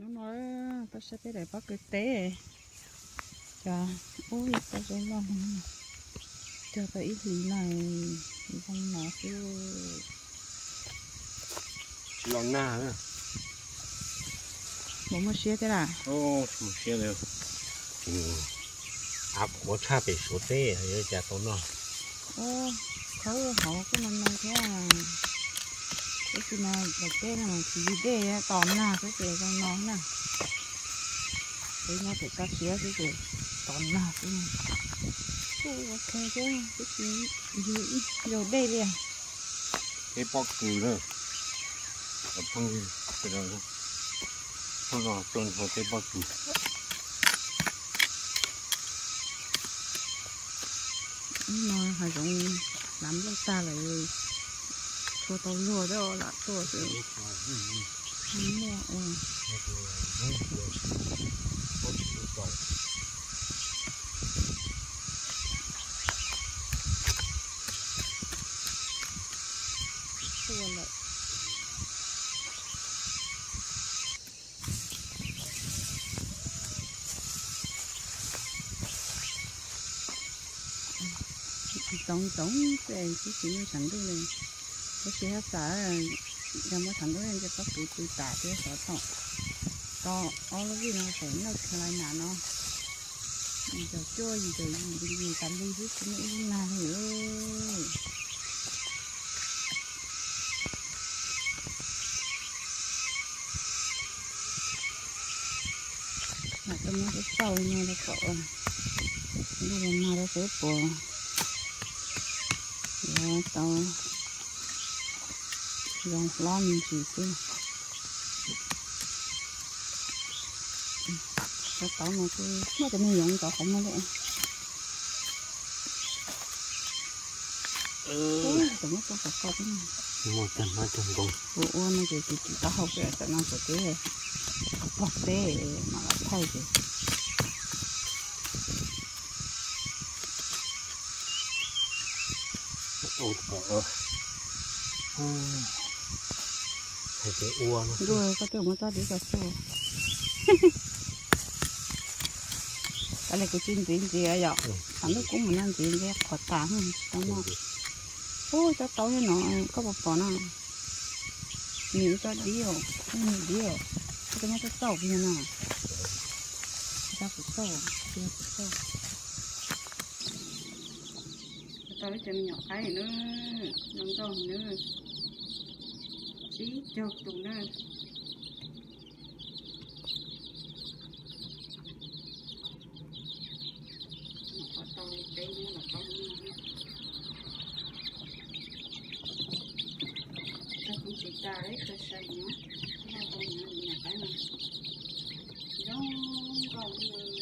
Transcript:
Hnub no tuaj saib peb daim pob kws teb, cov ub yog pob zeb loj no, cog tau ib hlis no zoo no xwb. Tsis los nag. Puas muaj siab thiab lam? Av qhuav tshaj pem Suav teb yuav cas tau noj. Khawb hauv kuj no no thiab. Tab sis mas daim teb no mas tsis yug dej, tos nag xwb ces zoo no na. Peb nyob pem toj siab xwb ces tos nag xwb. Kuj ok thiab, twb tsis yug ib zaug dej li. Teb pob kws na, phooj ywg, phooj ywg tuaj nrog teb pob kws. Hnub no hav zoov hlav nplooj tag lawm, tshua tau luag thiab lam tuaj xwb. Muaj ua tuaj lawm. Tsoov tsoov xwb, twb tsis muaj tshav ntuj li. Tab sis haj xav yog muaj tshav ntuj ntshe pob kws pw tas thiab xyov tau, tau ob lub vij no pem North Carolina no, yim caum cuaj yim caum yim yim tas li xwb tsis muaj ib lub nag li. Mam tuaj muab xauj xauj no rau kom ntuj los nag rau seb puas yuav tau zoo hlob me ntsis xwb. Cov tauv no kuj muaj cov me yoov tauv qhov muag li. Tus muab tso kom koj thiab. Muaj cag hmab cag nkoos. Kuv ua no ces tsis tsis tau hau pem tam no kuv twb pog teb mam los thaij ces. Ua kom hais tias ua no. Ntuj, koj twb muab txoj dib ko xu. Kav liam kuv tsis ntxiv ntxiv yom, tshav ntuj kub mus no ntxiv ntxiv qhuav tas tsis tau noj. Ub, cov tauv no koj puas pom no? Nws ib txoj dib os, ib nws dib os. Koj twb muab txoj txauj kiag no. Txoj kuv txauj, kuv txauj. Tau ib co me nyuam qaib na, zoo nkauj na, tsib caug tus na. Qhov tau li peb hnub los plaub hnub no. Tau kuv tsis tas li, tau sai nyob, tau nyob li nyuam qaib no. Zoo nkauj.